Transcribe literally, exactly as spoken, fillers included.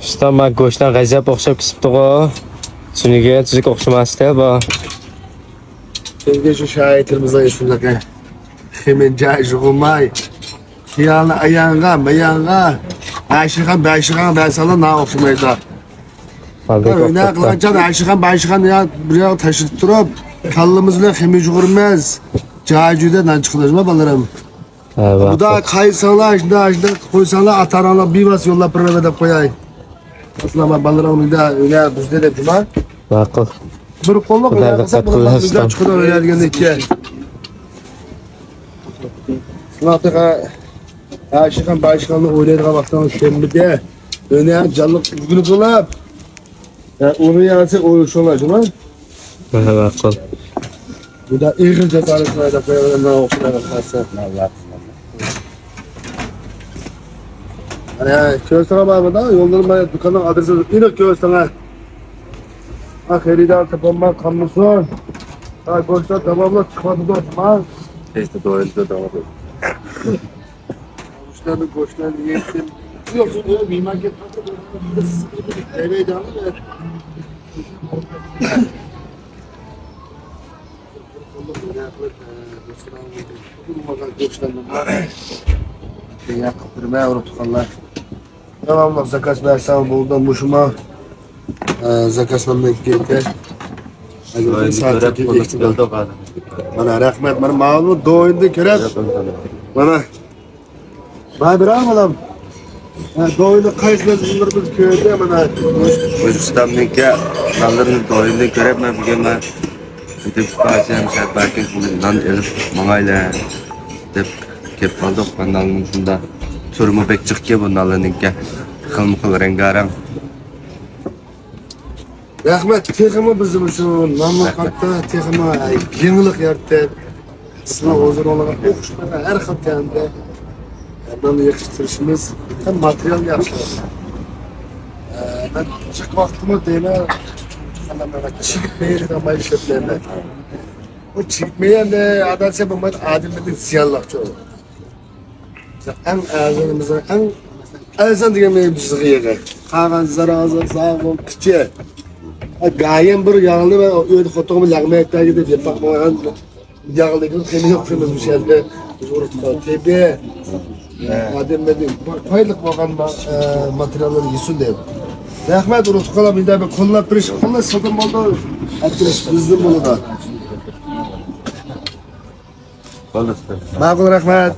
ئۇستا، ما گۆشلەر غەزەپ ئوخشاپ كېسىپتىغۇ. تۈنۈگۈن تۈزۈك ئوخشىماستى بۇ. چۈنكى شۇ شاھىتىمىزنىڭ ئىسمىدىكى خېمىنجا يۇغۇماي، خىيالنى ئاياڭغا، ماياڭغا، ئاشىخان باشىخان بەرسەڭلار نان ئوخشىمايدۇ. ھەينە قىلغانچان ئاشىخان باشىخان يا بىر ياغ تاشلىتىپ تۇرۇپ، كاللىمىزنى خېمىنجا يۇغۇرىمىز. جايى جۈدە نان چىقىدۇ، بالىلىرىم. ھە، بۇدا قايساڭلار، شۇنداق، شۇنداق قويساڭلار، ئاتا-ئاناڭلار بىۋاسىتە يوللاپ بېرىمەن دەپ قوياي. ئەسلى بالىلىرىڭ ئۆيدە، ئۆيدە بىزدە دەپ جۇما. ماقۇل. بىر قوللۇق ئۆيلەر قىلساق، بۇلار ئۆيدە چىقىدۇ، ئۆيلەر دېگەندە ئىككى. شۇڭا تېخى ھاشىخان باشىخاننى ئويلايدىغان ۋاقتىڭىز كەلمىدى. ئۆينى جانلىق ئۆگىنىپ بولۇپ. ھە، ئۇنى يەسە ئويلىشىڭلار، جۇما. ھە، ماقۇل. بۇدا ئېغىر جازانى سىنايدا قويۇۋېرىمەن، ئوقۇشلارغا قالسا. ئەنە، كۆرسەڭلار بار بۇدا، يوللىرىم بار، دۇكاننىڭ ئادرېسىنى ئېنىق كۆرسەڭلار. ھە، خېرىدار تاپالماي قالمىسۇن. ھە، گۆشلەر داۋاملىق چىقىۋاتىدۇ، شۇڭا. تېزدە دويۇلدى، داۋاملىق. گۆشلەرنى، گۆشلەرنى يېيىشتىن. يوق، يوق، مېھمان كەپ قالسا، بەرمەيدۇ. ياقىپ بېرىمەن، ئۇرۇق تۇغقانلار. داۋاملىق زاكاز بەرسەڭ بولدى، مۇشۇما، ئە، زاكازنامىنى كېلتۈر. مانا، رەھمەت، مانا، ماۋۇ دويۇندىن كۆرۈپ. مانا. باي بىراۋ بالام. ھە، دويۇندا قايسى مەزمۇنلىرىمىز كۆردى، مانا. ئۆزبېكىستاننىڭكى نانلىرىنى دويۇندىن كۆرۈپ، مەن بۈگۈن مەن ئۆزبېكىستان بەلكىم نان ئېلىپ ماڭايلى دەپ كېلىپ قالدۇق. مانا ناننىڭ شۇنداق تۈرىمۇ بەك جىقكەن بۇ نانلارنىڭكى. خىلمۇ خىل رەڭگارەڭ. رەھمەت، تېخىمۇ بىزنى مۇشۇ ناملىق ھەقتە تېخىمۇ يېڭىلىق يارىتىپ، سىلەر ھۇزۇرۇڭلارغا ئوخشىمىغان ھەر خىل تەمدە نان يېقىشتۇرۇشىمىز ھەم ماتېرىيالنى ياخشىلاش. مەن جىق ۋاقتىمۇ دەيمەن، چىگىپ مېيىلىدىن ماي ئىشلەتمەيمەن. بۇ چىگىپ مېيىلنى ئادەتسە بولمايدۇ، ئادەملەرگە زىيانلىقچۇ. ئەڭ ئەرزانىمىز، ئەڭ ئەرزان دېگەن مېنىڭ بىزگە يېقىن. قالغان زاراڭزا، زاغۇن، قىچى. گايەم بىر ياغنى مەن ئۆيدە خوتۇنۇمغا لەغمەن ئېيتاي دەپ يېپىپ قويغان ياغلىكىنى خېمىر يوق، خېمىر مۇشۇ يەردە بىز ئۇرۇپ تېپى. ئادەملەردىن پايدىلىق بولغان ما-، ئە، ماتېرىياللارنى يېسۇن دەپ. رەھمەت، ئۇرۇق تۇغقانلار، مۇنداق بىر قوللاپ بېرىش، قوللاپ سودا بولدى. ئەتكىلەش بىزدىن بولىدۇ. ماقۇل، رەھمەت.